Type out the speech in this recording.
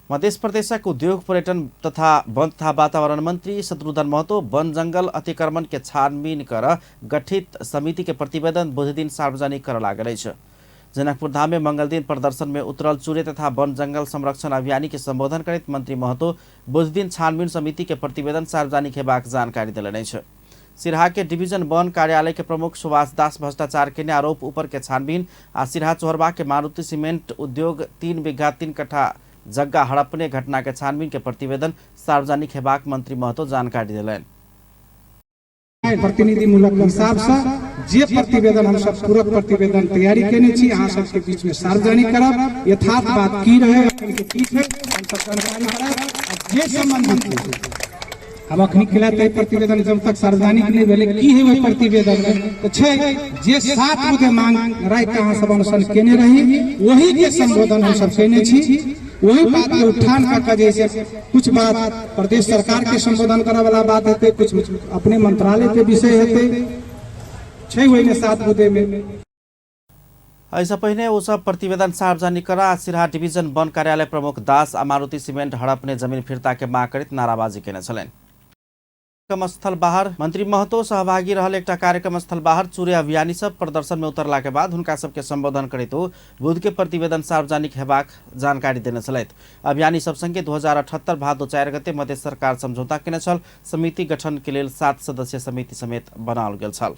मध्य प्रदेशक उद्योग, पर्यटन तथा वन तथा वातावरण मंत्री शत्रुघ्न महतो वन जंगल अतिक्रमण के छानबीन कर गठित समिति के प्रतिवेदन बुधदिन सार्वजनिक कर लागल अछि। जनकपुर धाम में मंगलदिन प्रदर्शन में उतरल चूरे तथा वन जंगल संरक्षण अभियानी के संबोधन करैत मंत्री महतो बुधदिन छानबीन समिति के प्रतिवेदन सार्वजनिक हेबाक जानकारी देलनि अछि। सिरहा के डिवीजन वन कार्यालय के प्रमुख सुभाष दास भ्रष्टाचार केने आरोप ऊपर के छानबीन आ सिरहा चोहरबा के मारुति सीमेंट उद्योग 3 बीघा 3 कट्ठा जग्गा हड़पने घटना के छानबीन के प्रतिवेदन सार्वजनिक हेबाक मंत्री महतो जानकारी देलनि। प्रतिनिधिमूलक हिसाब से जे प्रतिवेदन हम सब पूरक प्रतिवेदन तैयारी केने छी अहाँ सबके बीच में सार्वजनिक करब। यथार्थ बात की रहे, अखन के की छै, हम सब जानकारी करब। आ जे संबंधित छै, अब अखनी के लिए प्रतिवेदन जब तक सार्वजनिक नहीं भेलै की है ओहि प्रतिवेदन में तो छै जे 7 गोटे मांग राखि के अहाँ सब अनशन केने रही, वही के संबोधन हम सब केने छी। वही बात के उत्थान कर के जैसे कुछ बात प्रदेश सरकार के संबोधन करे वाला बात हेतै, कुछ अपने मंत्रालय के विषय हेतै, छै ओहिमे 7 गोटे में। एहिसँ पहिने ओ सब प्रतिवेदन सार्वजनिक कर आ सिरहा डिवीजन वन कार्यालय प्रमुख दास आ मारुति सीमेंट हड़पने जमीन फिर्ता के मांग करैत नाराबाजी केने छलनि। कार्यक्रम स्थल बाहर मंत्री महतो सहभागी रहल एकटा कार्यक्रम स्थल बाहर चूरे अभियानी सब प्रदर्शन में उतरला के बाद हुनका सबके संबोधन करैत ओ बुध के प्रतिवेदन सार्वजनिक हेबाक जानकारी देने छलथि। अभियानी सब संगे 2078 भादो 4 गते मध्य सरकार समझौता केने छल। समिति गठन के लेल 7 सदस्यीय समिति समेत बनाओल गेल छल।